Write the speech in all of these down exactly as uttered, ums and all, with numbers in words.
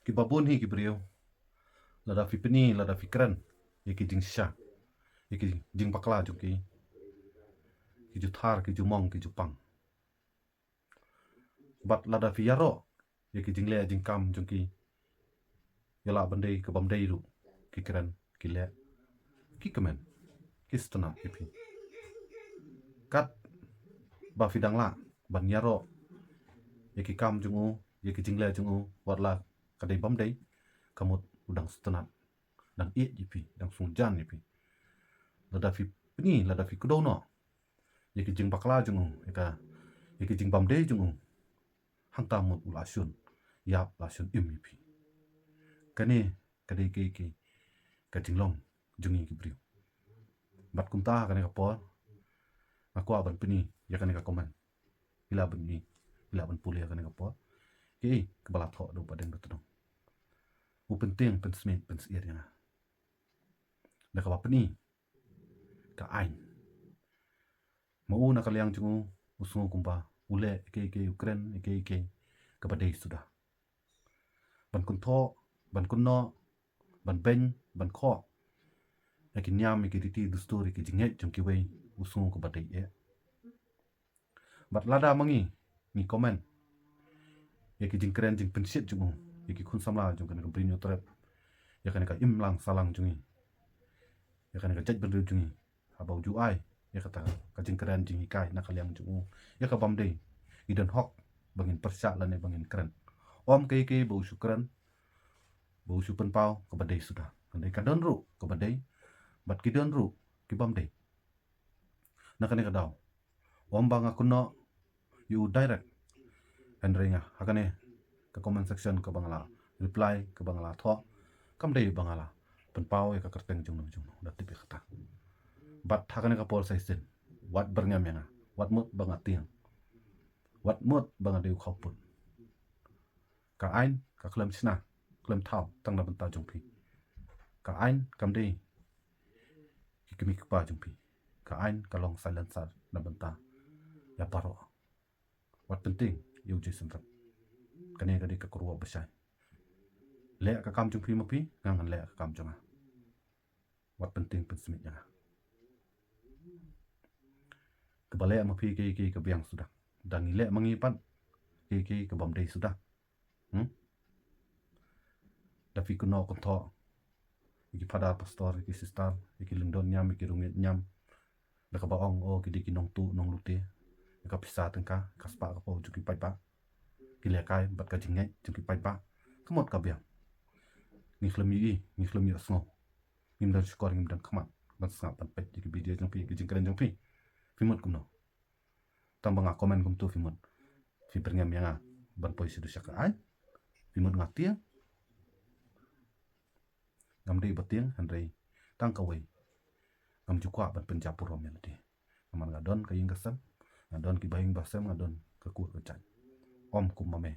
Ki babun hi ki briew, lada phi pyni, lada phi kren ïa ki jingshisha, ïa ki jingbakla jong ki, ki ju thar, ki ju mong, ki ju pang. Bad lada phi ïaroh ïa ki jingleh jingkam jong ki, ïa la ban dei ka bym dei ruh, ki kren, ki leh, ki kmen, ki sngewtynnat ïa phi. Katba phi dang lah ban ïaroh ïa ki kam jong u, ïa ki jingleh jong u, wat la ka dei bym dei, ka mut u dang sngewtynnat, dang ïeit ïa phi, dang sngewjan ïa phi. Lada phi pyni, lada phi kdew noh ïa ki jingbakla jong u, ïa ka, ïa ki jingbymdei jong u, hangta mut u la shun ïap, la shun im ïa phi. Kane ka dei ka, ka, ka jinglong jong ngi ki briew. Bad kumta ha kane ka por nga kwah ban pyni ïa kane ka comment. Phi lah ban i, phi lah ban pule ha kane ka por. Kaei kaba la thoh da u Bah Deng Dohtdong. U pyntieng, pynsmit, pynsyier ïa nga da kaba pyni ka aiñ. Ma u na ka liang jong u, u sngew kumba u leh ïa kiei kiei, u kren ïa kiei kiei kaba dei suda. Ban kynthoh, ban kynnoh, ban beiñ, ban khoh ïa ki niam, ïa ki riti dustur, ïa ki jingngeit jong kiwei, u sngew kaba dei eh. Bad lada ma ngi ngi comment ïa ki jingkren jingpynshit jong u, ïa ki khun samla jong kane ka Bri Hynñiewtrep, ïa kane ka imlang sahlang jong ngi, ïa kane ka jaitbynriew jong ngi, haba u ju ai ïa kata ka jingkren jinghikai na ka liang jong u, ïa ka bym dei, ngi don hok ba ngin pyrshah lane ba ngin kren. Ym kaei kaei ba u shu kren, ba u shu pynpaw kaba dei suda. Hynrei ka don ruh kaba dei, bad ki don ruh ki bym dei. Na kane ka daw, ym ba nga kynnoh ïa u direct, hynrei nga, ha kane ka comment section kaba nga la reply, kaba nga la thoh, kam dei ba nga la pynpaw ïa ka kyrteng jongno jongno, da tip ïa kata. Bad ha kane ka por sa shisien, wat byrngem ïa nga, wat mut ba nga tieng, wat mut ba nga dei u khawpud. Ka aiñ ka khlem shna, khlem thaw tang na bynta jong phi. Ka aiñ kam dei ki kmie ki kpa jong phi. Ka aiñ ka long silencer na bynta ïa baroh. Wat pyntieng ïa u Jason Rep. Kane ka dei ka kyrwoh bashai. Leh ka kam jong phi ma phi, nga ngan leh ka kam jong nga. Wat pyntieng pynsmit ïa nga. Kaba leh ma phi kiei kiei ka biang suda. Da ngi leh ma ngi pat kiei kiei ka bym dei suda. Hmm? Da phi kynnoh kynthoh ïa ki phadar pastor, ïa ki sister, ïa ki lyngdoh niam, ïa ki rung ïeit niam, da kaba ong, oh, ki dei ki nongtuh nonglute, ïa ka pisa tyngka, ka spah ka phew jong ki paidbah, ki lehkai bad ka jingngeit jong ki paidbah, ka mut ka biang. Ngi khlem ïohi, ngi khlem ïohsngew. Ngim don shkor, ngim don khmat ban sngap, ban peit ïa ki video jong phi, ïa ki jingkren jong phi. Phi mut kumno? Tang ba nga comment kumto phi mut, phi byrngem ïa nga ban poi shaduh sha ka aiñ? Phi mut nga tieng? Ngam dei ba tieng, hynrei tang kawei, ngam ju kwah ban pynjah burom ïa lade. Namar nga don ka ïing ka sem, nga don ki bahaïing bahasem, nga don ka kur ka jait. Ym kum ma me,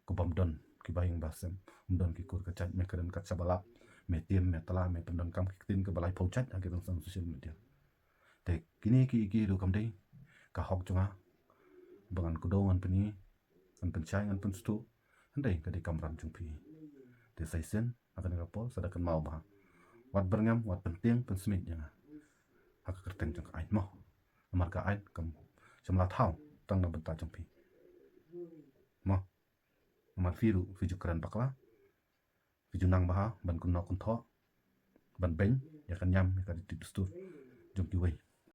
ka bym don ki bahaïing bahasem, ym don ki kur ka jait, me kren kat shaba lap, me tim, me tla, me pyndonkam ki ktien kaba laiphew jait ha ki rynsan social media. Te kine kiei kiei ruh kam dei ka hok jong nga ba ngan kdew, ngan pyni, ngan pynshai, ngan pynsngewthuh. Hynrei ka dei kamram jong phi. Te sa shisien ha kane ka por, sa da kynmaw bha. Wat byrngem, wat pyntieng pynsmit ïa nga ha ka kyrteng jong ka aiñ mo. Namar ka aiñ kam shym la thaw tang na bynta jong phi mo. Namar phi ruh phi ju kren bakla, phi ju nang bha ban kynnoh kynthoh, ban beiñ ïa ka niam, ïa ka riti dustur jong kiwei.